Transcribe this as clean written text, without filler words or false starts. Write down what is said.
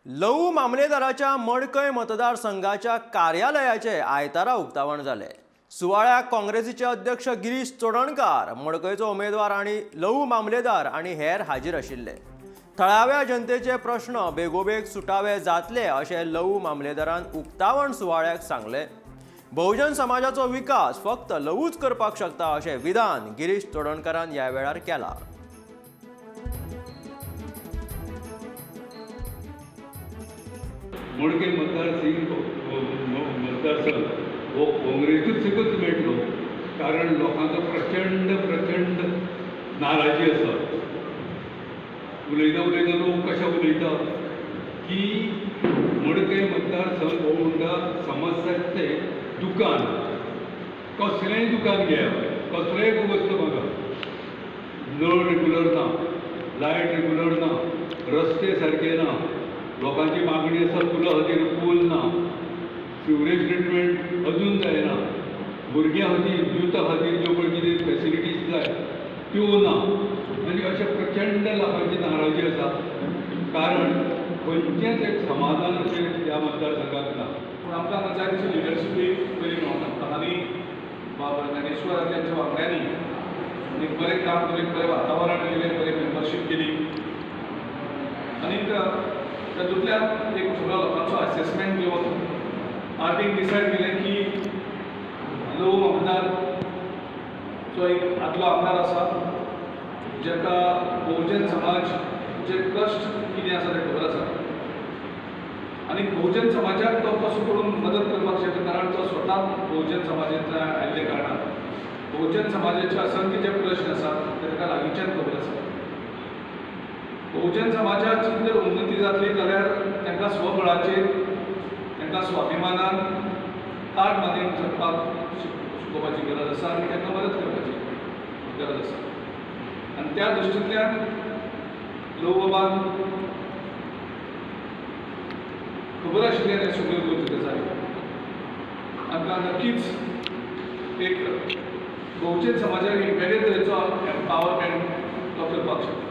लहू मामलेदाराच्या मडकय मतदारसंघाच्या कार्यालयाचे आयतारा उक्तावण जालें. सुवाळ्याक काँग्रेसीचे अध्यक्ष गिरीश चोडणकार, मडकयचो उमेदवार आनी लहू मामलेदार आनी हेर हाजीर आशिल्ले. थळाव्या जनतेचे प्रश्न बेगोबेग सुटावे जातले अशें लहू मामलेदारान उक्तावण सुवाळ्याक सांगलें. बहुजन समाजाचो विकास फक्त लहूच करपाक शकता अशें विधान गिरीश चोडणकारान ह्या वेळार केलां. मडकय मतदारसंघ हो काँग्रेसीकूच मेळटलो, कारण लोकांचो प्रचंड प्रचंड नाराजी आसा. उलयता उलयता लोक कशे उलयता की मडकय मतदारसंघ हो म्हणटा समस्याचें दुकान, कसलेंय दुकान घेया, कसलेंय वस्तू मागा, नळ रेगुलर ना, लायट रेगुलर ना, रस्ते सारके ना, लोकांची मागणी आसा पुला खातीर पूल ना, सिवरेज ट्रिटमेंट अजून जायना, भुरग्यां खातीर युथा खातीर ज्यो पळय कितें फेसिलिटीज जाय त्यो ना, आनी अशें प्रचंड लोकांची नाराजी आसा, कारण खंयचेंच एक समाधान अशें ह्या मतदारसंघात ना. पूण आमकां हांगा जाय तशी लिडरशिपूय बरी मेळना आनी बाबा ज्ञानेश्वर आनी तांच्या वांगड्यांनी एक बरें काम केलें, बरें वातावरण केलें, बरी मेंबरशीप केली आनीक तातूंतल्यान एक सगळ्या लोकांचो असेसमेंट घेवन पार्टीन डिसायड केलें की लहू आमदार जो एक आदलो आमदार आसा, जाका बहुजन समाज जे कश्ट कितें आसा तें खबर आसा आनी बहुजन समाजाक तो कसो करून मदत करपाक शकता, कारण तो स्वता बहुजन समाजांतल्यान आयिल्ल्या कारणान बहुजन समाजाचे असंख्य जे प्रश्न आसात ते ताका लागींच्यान खबर आसा. बहुजन समाजाची जर उन्नती जातली जाल्यार तांकां स्वबळाचेर, तांकां स्वाभिमानान ताट मानून जगपाक शिकोवपाची गरज आसा आनी तांकां मदत करपाची गरज आसा. आनी त्या दृश्टींतल्यान लहू बाबान खबर आशिल्ल्यान हे सगळ्यो गोश्टी गजाली आमकां नक्कीच एक बहुजन समाजाक एक वेगळे तरेचो एम्पावरमेंट तो करपाक शकता.